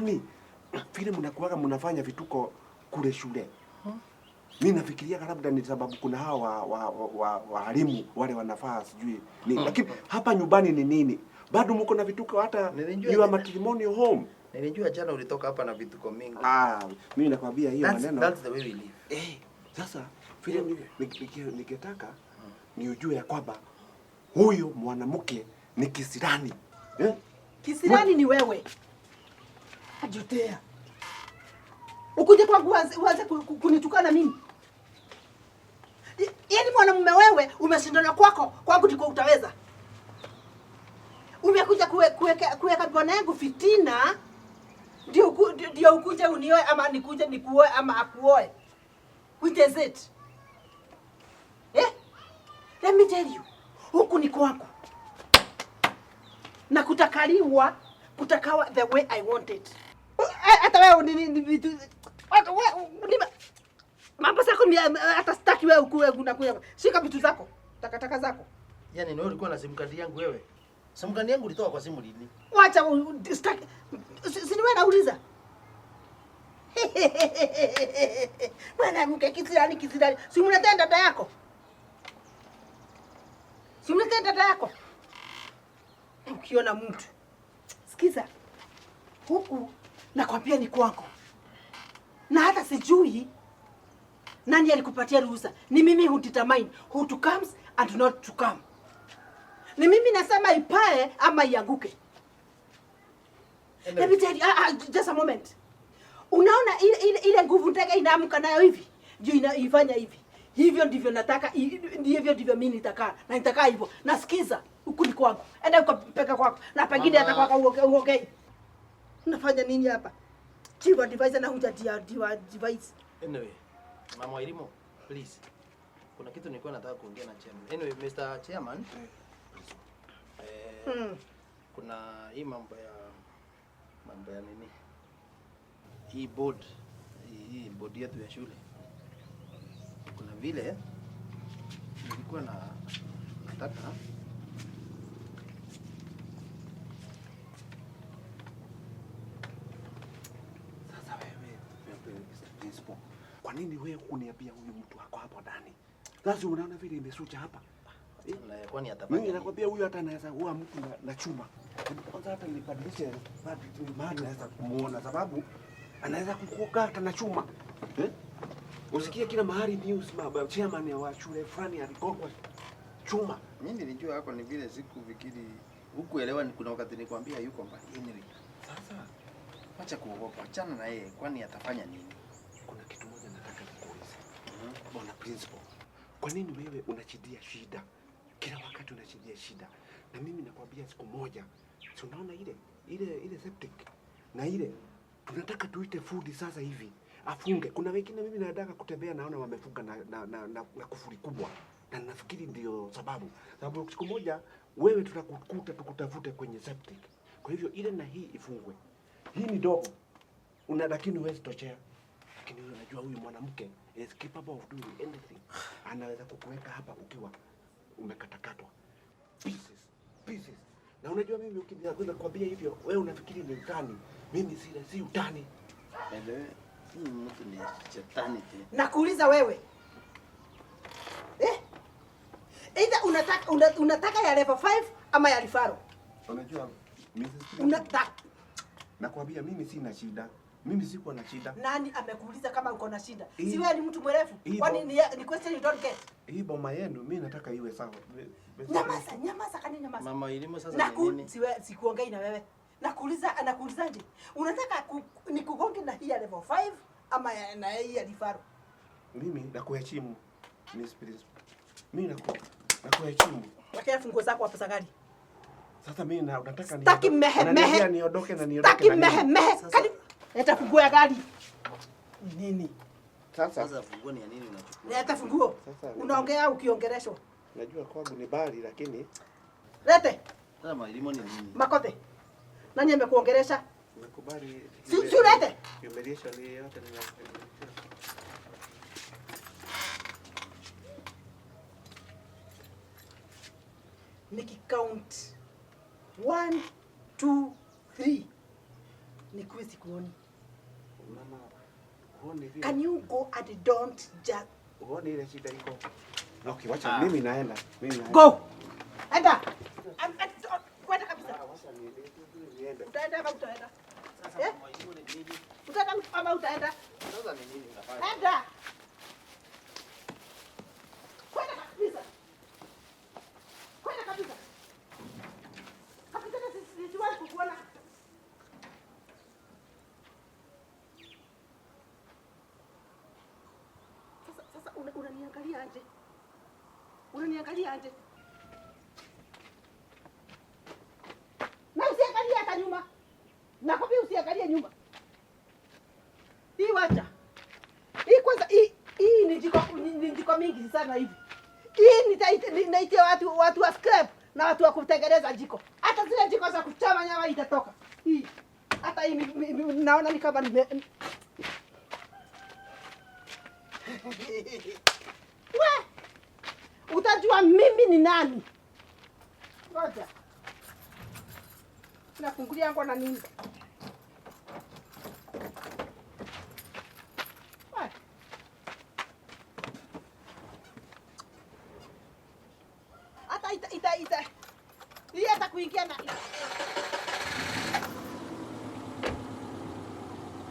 Kwani vile mnakuwaga mnafanya vituko kule shule. Mimi nafikiria labda ni sababu kuna hawa walimu wale wanafaa sijui ni, lakini hapa nyumbani ni nini? Bado mko na vituko hata Nilijua your matrimonial home. Nilijua jana ulitoka hapa na vituko mingi. Ah, mimi nakwambia hiyo maneno. That's the way we live. Eh, sasa vile ningetaka ni ujue ya kwamba huyo mwanamke ni kisirani. Eh? Kisirani ni wewe. Ajutea. Ukuje kwangu uanze kunitukana mimi. Yaani mwanamume wewe umeshindana kwako, kwangu ndiko utaweza. Umekuja kuweka bwana yangu fitina ndio ukuje unioe ama nikuje nikuoe ama akuoe. Which is it? Eh? Let me tell you. Huku ni kwangu. Na kutakaliwa, kutakawa the way I want it. Hata wewe ni vitu hata wewe ni mambo zako ni hata sitaki wewe ukuwe unakuja. Shika vitu zako, takataka zako. Yaani wewe ulikuwa na simu kadi yangu wewe? Simu kadi yangu ulitoa kwa simu lini? Wacha sitaki. Si ni wewe nauliza. Mwanamke kisirani kisirani. Si mnatea dada yako? Si mnatea dada yako? Ukiona mtu. Sikiza. Huku nakwambia ni kwako. Na hata sijui nani alikupatia ruhusa. Ni mimi who determine who to comes and not to come. Ni mimi nasema ipae ama ianguke. Let me tell you, just a moment. Unaona ile nguvu ndege inaamka nayo hivi? Ndio inaifanya hivi. Hivyo ndivyo nataka, ndivyo ndivyo mimi nitakaa. Na nitakaa hivyo. Nasikiza huku ni kwangu. Enda ukapeka kwako. Na pengine hata Mama. kwako uongee. Unafanya nini hapa? Chief advisor na huja device. Anyway, Mama Wairimu, please. Kuna kitu nilikuwa nataka kuongea na chairman. Anyway, Mr. Chairman. Kuna hii mambo ya nini? Hii board yetu ya shule. Kuna vile nilikuwa na nataka Sasa wewe, wewe, Mr. Principal, kwa nini wewe hukuniambia huyu mtu ako hapo ndani? Sasa unaona vile imesucha hapa. Na kwani atafanya Mimi nini? nakwambia huyu hata anaweza kuua mtu na chuma. Hebu kwanza hata nibadilishe mahali naweza kumuona sababu anaweza kukuoka hata na chuma. Eh? Usikie kila mahali news chairman wa shule fulani aligongwa chuma. Mimi nilijua hako ni vile sikufikiri hukuelewa, ni kuna wakati nilikwambia yuko mbali. Anyway, Sasa acha kuogopa, achana na yeye, kwani atafanya nini? Kuna kitu moja nataka nikuulize. Bwana principal, kwa nini wewe unachidia shida? Kila wakati unachidia shida. Na mimi nakwambia siku moja, si unaona ile septic na ile tunataka tuite fundi sasa hivi afunge. Kuna wengine mimi nataka kutembea naona wamefunga na kufuli kubwa. Na nafikiri ndio sababu. Sababu siku moja wewe tutakukuta tukutafute kwenye septic. Kwa hivyo ile na hii ifungwe. Hii ni dogo. Una lakini huwezi tochea. Lakini wewe unajua huyu mwanamke is capable of doing anything. Anaweza kukuweka hapa ukiwa umekatakatwa. Pieces, pieces. Na unajua mimi ukiniambia kuambia hivyo, wewe unafikiri ni utani. Mimi si utani. Elewe, huyu mtu ni shetani tu. Nakuuliza wewe. Either unataka ya level 5 ama ya referral. Unajua Mrs. Unataka Nakwambia mimi sina shida. Mimi sikuwa na shida. Nani amekuuliza kama uko na shida? Si wewe ni mtu mwerevu? Kwani ni question you don't get? Hii boma yenu mimi nataka iwe sawa. Nyamaza, nyamaza, kani nyamaza. Mama elimu sasa ni nini? Sikuongei na wewe. Nakuuliza, anakuulizaje? Unataka nikugonge na hii ya level 5 ama na hii ya referral? Mimi nakuheshimu Miss Principal. Mimi nakuheshimu. Wekea funguo zako hapo za gari. Sasa mimi nataka Sitaki mehe, unaniambia mehe. niondoke na niondoke Sitaki na nini? mehe, mehe. Sasa Kani, leta funguo ya gari. Nini? Sasa. Sasa funguo ni ya nini unachukua? Leta funguo. Sasa. Unaongea ukiongeleshwa. Najua kwangu ni bali lakini Lete. Sasa mwalimu ni nini? Makote. Nani amekuongelesha? Nakubali. Si ulete. Humiliation yote ni Nikicount 1, 2, 3. Nikuwe sikuoni. Mama, huoni vile? Can you go and don't just Huoni ile shida iko? Okay, wacha mimi naenda. Mimi naenda. go. Enda. Kwenda kabisa. Wacha niende. Utaenda ama utaenda? Sasa Eh? Mama Wairimu ni nini? Utaenda ama utaenda? Sasa ni nini unafanya? Enda. Kwenda kabisa. Kwenda kabisa. Kabisa na siwahi kukuona. Sasa unaniangalia aje? Unaniangalia aje? Na usiangalie hata nyuma. Nakwambia usiangalie nyuma. Hii wacha. Hii kwanza hii ni jiko ni jiko mingi sana hivi. Hii nitaitia watu wa scrap na watu wa kutengeneza jiko. Hata zile jiko za kuchoma nyama itatoka. Hii. Hata hii naona ni kama nime We! Utajua mimi ni nani. Ngoja. Nafungulia yangu na nini? We. Hata ita ita ita. Hii hata kuingia na